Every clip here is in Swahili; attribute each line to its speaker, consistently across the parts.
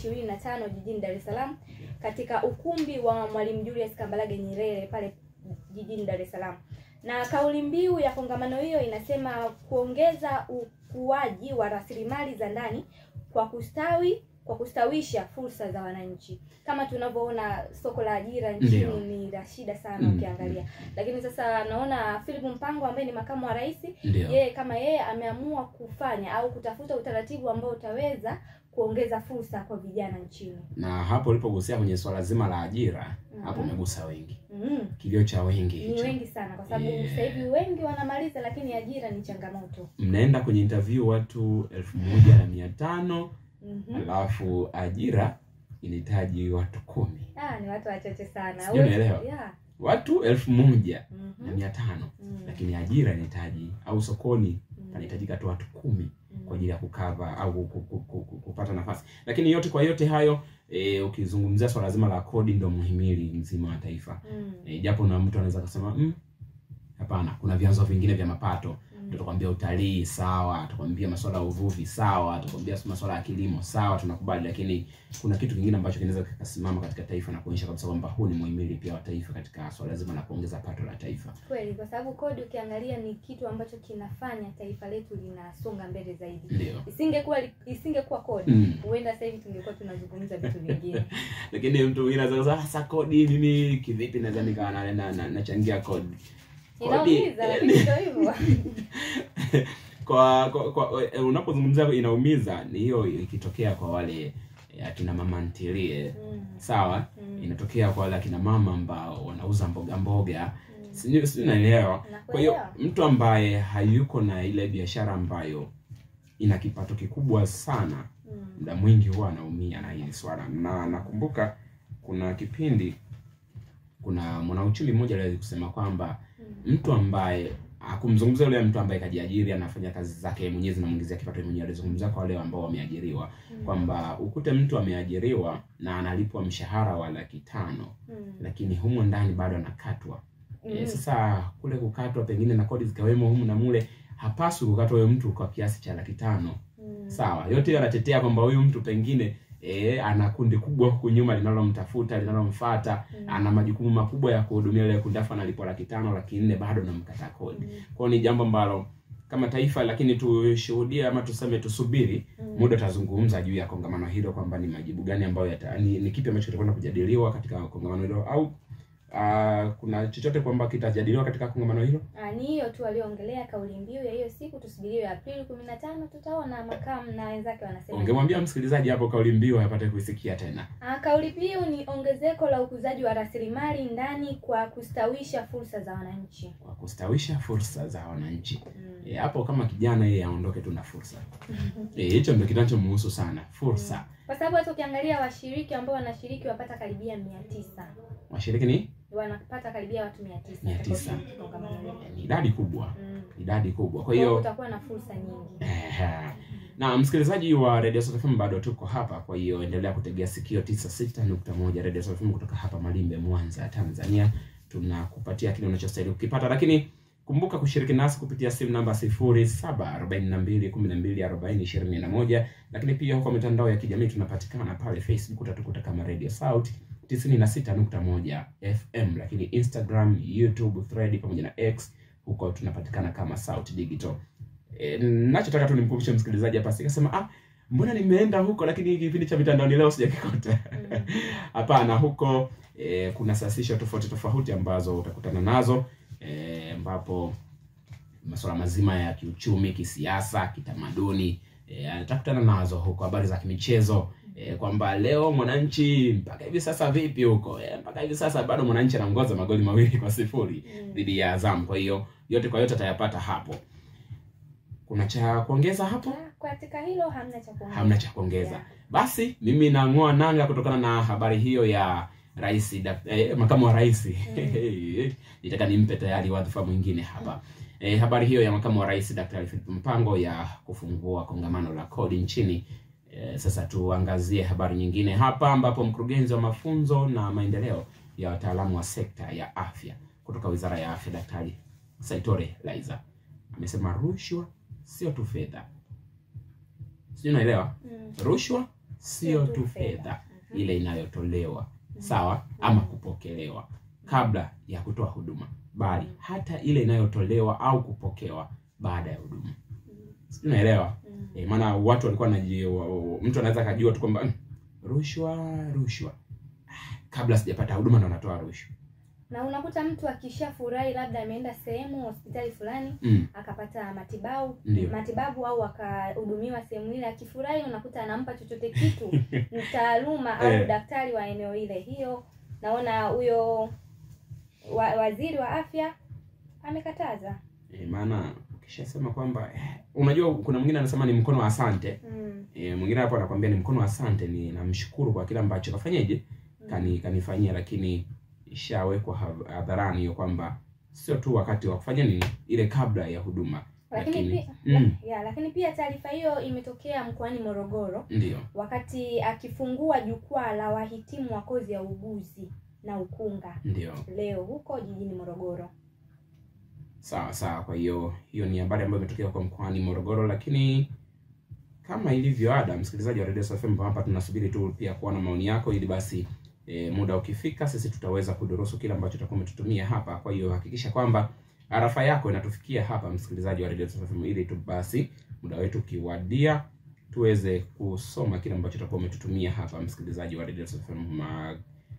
Speaker 1: 2025 jijini Dar es Salaam katika ukumbi wa Mwalimu Julius Kambarage Nyerere pale jijini Dar es Salaam. Na kauli mbiu ya kongamano hiyo inasema kuongeza ukuaji wa rasilimali za ndani kwa kustawisha fursa za wananchi. Kama tunavyoona soko la ajira nchini ni la shida sana ukiangalia. Lakini sasa naona Philip Mpango ambaye ni makamu wa rais, yeye kama yeye ameamua kufanya au kutafuta utaratibu ambao utaweza kuongeza fursa kwa vijana nchini.
Speaker 2: Na hapo ulipogusia kwenye swala zima la ajira, hapo umegusa wengi. Kilio cha wengi
Speaker 1: hicho. Ni wengi sana kwa sababu sasa hivi wengi wanamaliza lakini ajira ni changamoto.
Speaker 2: Mnaenda kwenye interview watu 1500. Alafu ajira inahitaji watu 10.
Speaker 1: Ni watu wachache sana.
Speaker 2: Sijui unaelewa? Watu 1500, lakini ajira inahitaji au sokoni panahitajika tu watu 10 kwa ajili ya kukava au kupata nafasi. Lakini yote kwa yote hayo, ukizungumzia swala zima la kodi ndio muhimili mzima wa taifa. Japo na mtu anaweza kusema hapana, kuna vyanzo vingine vya mapato. Tutakwambia utalii sawa, tutakwambia masuala ya uvuvi sawa, tutakwambia masuala ya kilimo sawa, tunakubali, lakini kuna kitu kingine ambacho kinaweza kikasimama katika taifa na kuonyesha kabisa kwamba huu ni muhimili pia wa taifa katika swala zima la kuongeza pato la taifa.
Speaker 1: Kweli, kwa sababu kodi ukiangalia ni kitu ambacho kinafanya taifa letu linasonga mbele zaidi. Isingekuwa kodi, huenda sasa hivi tungekuwa tunazungumza vitu vingine.
Speaker 2: Lakini mtu mwingine anaweza sasa kodi mimi kivipi naweza nikawa nachangia kodi?
Speaker 1: Inaumiza, lakini ndio hivyo.
Speaker 2: Kwa unapozungumzia inaumiza ni hiyo ikitokea kwa wale akina mama ntilie. Sawa? Inatokea kwa wale akina mama ambao wanauza mboga mboga. Sijui naelewa. Kwa hiyo mtu ambaye hayuko na ile biashara ambayo ina kipato kikubwa sana, muda mwingi huwa anaumia na hili swala. Na nakumbuka kuna kipindi kuna mwanauchumi mmoja aliwahi kusema kwamba mtu ambaye hakumzungumzia yule mtu ambaye kajiajiri anafanya kazi zake mwenyewe zinamuingizia kipato mwenyewe, alizungumzia kwa wale ambao wameajiriwa, kwamba ukute mtu ameajiriwa na analipwa mshahara wa 500,000 lakini humo ndani bado anakatwa. Sasa kule kukatwa pengine na kodi zikawemo humu na mule, hapaswi kukatwa huyo mtu kwa kiasi cha 500,000. Sawa, yote yanatetea kwamba huyu mtu pengine ana kundi kubwa huku nyuma linalomtafuta, linalomfuata, ana majukumu makubwa ya kuhudumia ile kundi, afa analipwa 500,000, 400,000 bado namkata kodi. Kwa hiyo ni jambo ambalo kama taifa lakini tushuhudie ama tuseme tusubiri muda tutazungumza juu ya kongamano hilo kwamba ni majibu gani ambayo ni kipi ambacho kitakwenda kujadiliwa katika kongamano hilo, au kuna chochote kwamba kitajadiliwa katika kongamano hilo?
Speaker 1: Ni hiyo tu walioongelea kauli mbiu ya hiyo siku, tusubirie Aprili 15 tutaona makamu na wenzake wanasema.
Speaker 2: Ungemwambia msikilizaji hapo kauli mbiu apate kuisikia tena.
Speaker 1: Kauli mbiu ni ongezeko la ukuzaji wa rasilimali ndani kwa kustawisha fursa za wananchi.
Speaker 2: Kwa kustawisha fursa za wananchi. Hapo kama kijana yeye aondoke tu na fursa. Hicho ndio kinachomhusu sana, fursa.
Speaker 1: Kwa sababu hata ukiangalia washiriki ambao wanashiriki wapata karibia 900.
Speaker 2: Washiriki ni
Speaker 1: wanapata karibia watu 900.
Speaker 2: 900. Ni idadi kubwa. Idadi kubwa. Kwa hiyo
Speaker 1: utakuwa na fursa nyingi.
Speaker 2: Na msikilizaji wa Radio Sauti FM bado tuko hapa, kwa hiyo endelea kutegea sikio 96.1 Radio Sauti FM kutoka hapa Malimbe, Mwanza, Tanzania. Tunakupatia kile unachostahili kukipata, lakini kumbuka kushiriki nasi kupitia simu namba 0742 12 40 21, lakini pia huko mitandao ya kijamii tunapatikana pale Facebook utatukuta kama Radio Sauti 96.1 FM, lakini Instagram, YouTube, Thread pamoja na X huko tunapatikana kama Sauti Digital. Nachotaka tu nimkumbushe msikilizaji hapa, sikasema mbona nimeenda huko lakini kipindi cha mitandaoni leo sijakikuta. Hapana, huko kuna sasisho tofauti tofauti ambazo utakutana nazo, ambapo masuala mazima ya kiuchumi, kisiasa, kitamaduni atakutana nazo huko, habari za kimichezo, kwamba leo Mwananchi mpaka hivi sasa vipi huko, mpaka hivi sasa bado Mwananchi anaongoza magoli 2-0 dhidi ya Azam. Kwa hiyo yote kwa yote atayapata hapo. Kuna cha kuongeza hapo?
Speaker 1: Katika hilo hamna cha kuongeza.
Speaker 2: Hamna cha kuongeza. Yeah. Basi mimi nang'oa nanga kutokana na habari hiyo ya rais, makamu wa rais. Nitaka nimpe tayari wadhifa mwingine hapa. Habari hiyo ya makamu wa rais Daktari Philip Mpango ya kufungua kongamano la kodi nchini. Sasa tuangazie habari nyingine hapa, ambapo mkurugenzi wa mafunzo na maendeleo ya wataalamu wa sekta ya afya kutoka Wizara ya Afya Daktari Saitore Laiza amesema rushwa sio tu fedha. Sio, unaelewa? Rushwa sio tu fedha ile inayotolewa, sawa, ama kupokelewa kabla ya kutoa huduma, bali hata ile inayotolewa au kupokewa baada ya huduma. Sijui unaelewa? Maana watu walikuwa mtu anaweza kujua tu kwamba rushwa kabla sijapata huduma ndo natoa rushwa.
Speaker 1: Na unakuta mtu akishafurahi labda ameenda sehemu hospitali fulani akapata matibabu au akahudumiwa sehemu ile, akifurahi unakuta anampa chochote kitu mtaaluma au daktari wa eneo ile. Hiyo naona huyo waziri wa afya amekataza.
Speaker 2: Maana ukishasema kwamba unajua kuna mwingine anasema ni mkono wa asante. Mwingine hapo anakuambia ni mkono wa asante, ni namshukuru kwa kila ambacho kafanyaje kanifanyia, lakini ishawekwa hadharani hiyo kwamba sio tu wakati wa kufanya nini ile kabla ya huduma.
Speaker 1: Lakini pia taarifa hiyo imetokea mkoani Morogoro.
Speaker 2: Ndio.
Speaker 1: Wakati akifungua jukwaa la wahitimu wa kozi ya uuguzi na ukunga.
Speaker 2: Ndio.
Speaker 1: Leo huko jijini Morogoro.
Speaker 2: Sawa sawa, kwa hiyo hiyo ni habari ambayo imetokea kwa mkoani Morogoro, lakini kama ilivyo ada, msikilizaji wa Radio FM, hapa tunasubiri tu pia kuona maoni yako ili basi muda ukifika sisi tutaweza kudurusu kila ambacho tutakuwa umetutumia hapa. Kwa hiyo hakikisha kwamba arafa yako inatufikia hapa, msikilizaji wa Radio FM, ili tu basi muda wetu ukiwadia tuweze kusoma kila ambacho tutakuwa umetutumia hapa, msikilizaji wa Radio FM.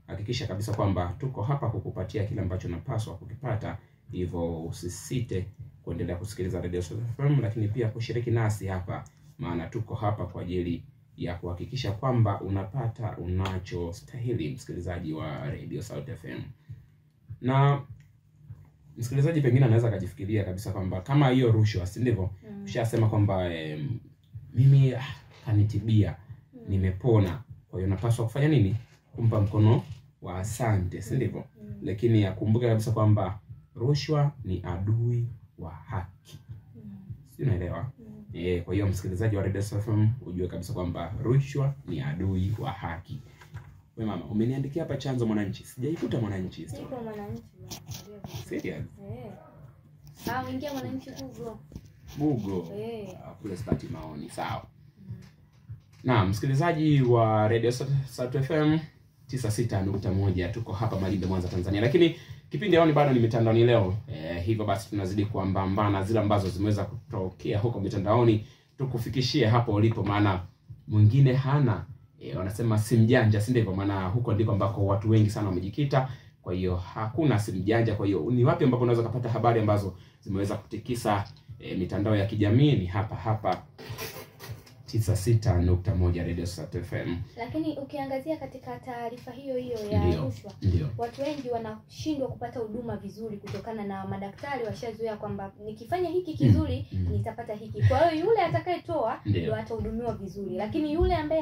Speaker 2: Hakikisha kabisa kwamba tuko hapa kukupatia kila ambacho unapaswa kukipata, hivyo usisite kuendelea kusikiliza Radio FM, lakini pia kushiriki nasi hapa, maana tuko hapa kwa ajili ya kuhakikisha kwamba unapata unachostahili, msikilizaji wa Radio Sauti FM. Na msikilizaji pengine anaweza akajifikiria kabisa kwamba kama hiyo rushwa, si ndivyo? Ushasema kwamba mimi kanitibia, nimepona, kwa hiyo napaswa kufanya nini? Kumpa mkono wa asante, si ndivyo? Lakini akumbuke kabisa kwamba rushwa ni adui wa haki. Si unaelewa? Kwa hiyo msikilizaji wa Radio FM ujue kabisa kwamba rushwa ni adui wa haki. Wewe mama, umeniandikia hapa chanzo Mwananchi. Sijaikuta Mwananchi story.
Speaker 1: Iko Mwananchi bwana.
Speaker 2: Serious?
Speaker 1: Ingia Mwananchi Google.
Speaker 2: Google. Kule sipati maoni, sawa. Na msikilizaji wa Radio Sauti FM 96.1, tuko hapa Malimbe, Mwanza, Tanzania. Lakini kipindi hewani bado ni mitandaoni leo. Hivyo basi tunazidi kuambambana zile ambazo zimeweza kutokea huko mitandaoni, tukufikishie hapo ulipo, maana mwingine hana wanasema simu janja, si ndivyo? Maana huko ndiko ambako watu wengi sana wamejikita. Kwa hiyo hakuna simu janja. Kwa hiyo ni wapi ambapo unaweza kupata habari ambazo zimeweza kutikisa mitandao ya kijamii? Ni hapa hapa 96.1 Radio Sauti FM.
Speaker 1: Lakini ukiangazia katika taarifa hiyo hiyo ya rushwa, watu wengi wanashindwa kupata huduma vizuri kutokana na madaktari washazoea kwamba nikifanya hiki kizuri nitapata hiki. Kwa hiyo yule atakayetoa ndio atahudumiwa vizuri, lakini yule ambaye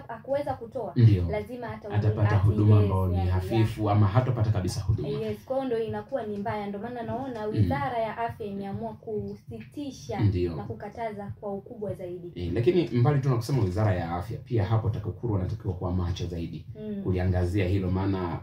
Speaker 1: hakuweza kutoa lazima
Speaker 2: atapata huduma ambayo ni hafifu ama hatopata kabisa huduma.
Speaker 1: Yes, kwa hiyo ndio inakuwa ni mbaya. Ndio maana naona Wizara ya Afya imeamua kusitisha na kukataza kwa ukubwa zaidi.
Speaker 2: Lakini mbali tu na kusema Wizara ya Afya, pia hapo TAKUKURU wanatakiwa kuwa macho zaidi kuliangazia hilo, maana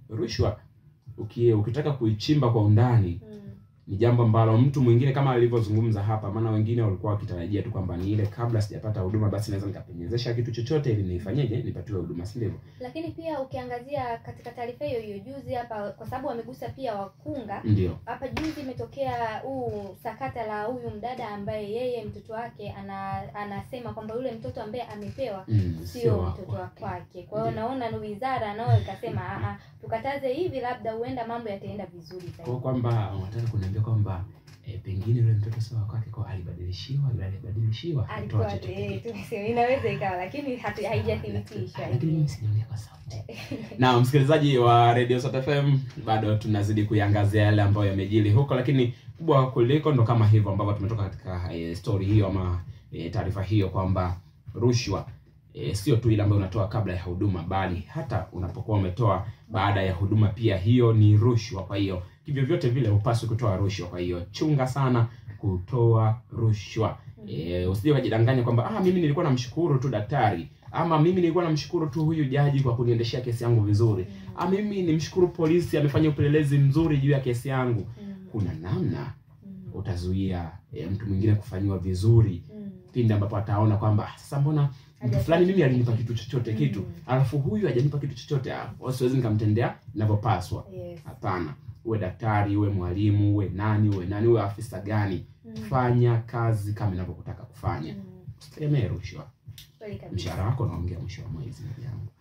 Speaker 2: rushwa ukitaka kuichimba kwa undani ni jambo ambalo mtu mwingine kama alivyozungumza hapa, maana wengine walikuwa wakitarajia tu kwamba ni ile kabla sijapata huduma basi naweza nikapenyezesha kitu chochote ili nifanyeje nipatiwe huduma, si ndivyo?
Speaker 1: Lakini pia ukiangazia katika taarifa hiyo hiyo juzi hapa, kwa sababu wamegusa pia wakunga.
Speaker 2: Ndio.
Speaker 1: Hapa juzi imetokea huu sakata la huyu mdada ambaye yeye mtoto wake anasema kwamba yule mtoto ambaye amepewa sio mtoto wake. Kwa hiyo naona ni wizara nao ikasema tukataze hivi, labda huenda mambo yataenda vizuri zaidi.
Speaker 2: Kwa kwamba wanataka kuniambia kwamba pengine yule mtoto sio wake, kwa alibadilishiwa, yule alibadilishiwa
Speaker 1: alikuwa inaweza ikawa, lakini haijathibitishwa.
Speaker 2: Lakini mimi sijaongea kwa sauti. Na msikilizaji wa Radio Sauti FM, bado tunazidi kuiangazia yale ambayo yamejili huko, lakini kubwa kuliko ndo kama hivyo ambavyo tumetoka katika story hiyo ama taarifa hiyo kwamba rushwa sio tu ile ambayo unatoa kabla ya huduma, bali hata unapokuwa umetoa baada ya huduma pia hiyo ni rushwa. Kwa hiyo kivyo vyote vile hupaswi kutoa rushwa. Kwa hiyo chunga sana kutoa rushwa. Usije ukajidanganya kwamba mimi nilikuwa namshukuru tu daktari, ama mimi nilikuwa namshukuru tu huyu jaji kwa kuniendeshea kesi yangu vizuri, mimi nimshukuru polisi amefanya upelelezi mzuri juu ya kesi yangu. Kuna namna utazuia mtu mwingine kufanyiwa vizuri pindi ambapo ataona kwamba sasa mbona Mtu fulani mimi alinipa kitu chochote kitu, alafu huyu hajanipa kitu chochote, hapo siwezi nikamtendea ninavyopaswa. Hapana. Uwe daktari, uwe mwalimu, uwe nani, uwe nani, uwe afisa gani, fanya kazi kama inavyokutaka kufanya. Usitegemee rushwa. Mshahara wako unaongea mwisho wa mwezi, ndugu yangu.